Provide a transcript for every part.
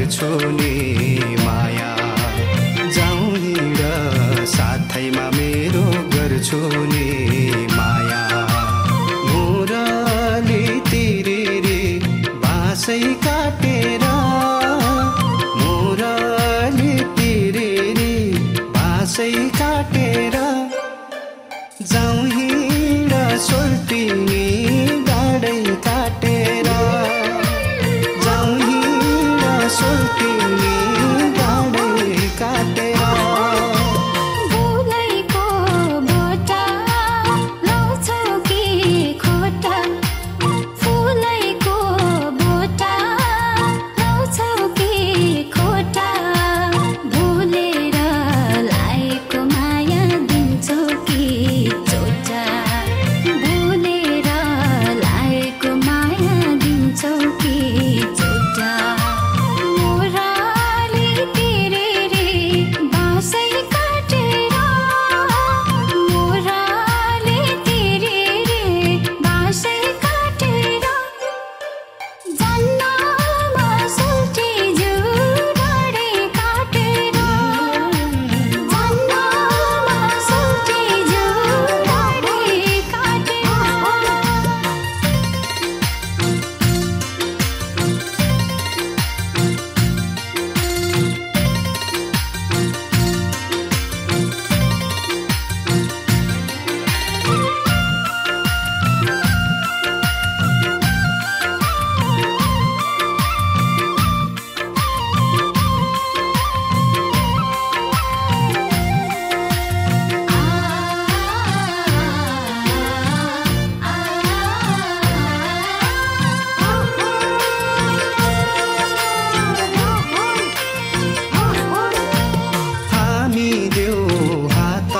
गर्छु नि माया जाउँ हिँड साथैमा मेरो गर्छु नि माया मुरली तिरेरी बाँसै काटेर मुरली तिरेरी बाँसै काटेर जाउँ हिँड सोल्टिनी गाडै काटेर जाउँ हिँड सोल्टिनी गाडै काटेर फुलैको बोटा लाउँछौ कि खोटा फुलैको बोटा लाउँछौ कि खोटा भुलेर लाएको माया दिन्छौ कि चोटा भुलेर लाएको माया दिन्छौ कि चोटा मुरली तिरेरी बाँसै काटेर मुरली तिरेरी बाँसै काटेर जन्नमा सोल्टी जुडाडै काटेर जन्नमा सोल्टी जुडाडै काटेर हामी देऊ हात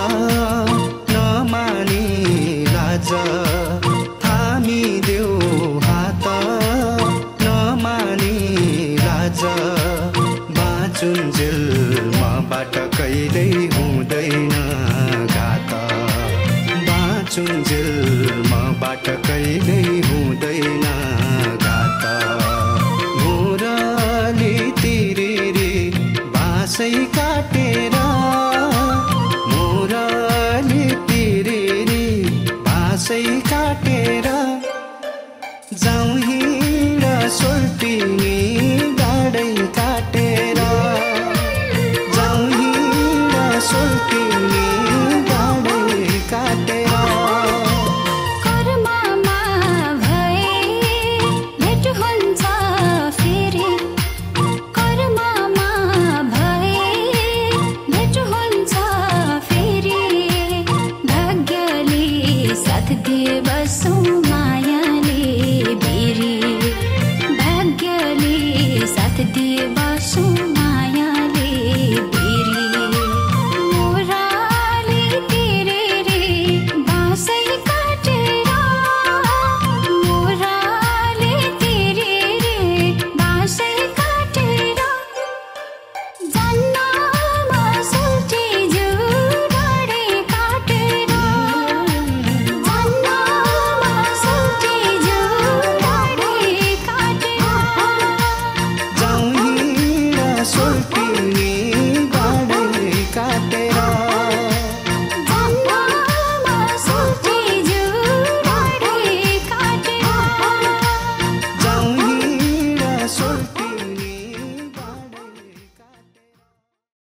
नमानी लाज हामी देऊ हात नमानी लाज बाँचुन्जेल मबाट कहिल्यै हुँदैन घात बाँचुन्जेल मबाट कहिल्यै हुँदैन घात मुरली तिरेरी बाँसै काटेर मुरली तिरेरी बाँसै काटेर जाउँ हिँड सोल्टिनी गाडै काटेर जाउँ हिँड सोल्टिनी गाडै काटेर कर्ममा भए भेट हुन्छ फेरि कर्ममा भए भेट हुन्छ फेरि भाग्यले साथ दिए बसौँ मायाले बेरी भाग्यले साथ दिए बसौँ मायाले बेरी मुरली तिरेरी बाँसै काटेर मुरली तिरेरी बाँसै काटेर जन्नमा सोल्टी जुडाडै काटेर जन्नमा सोल्टी जुडाडै काटेर जाउँ हिँड सोल्टिनी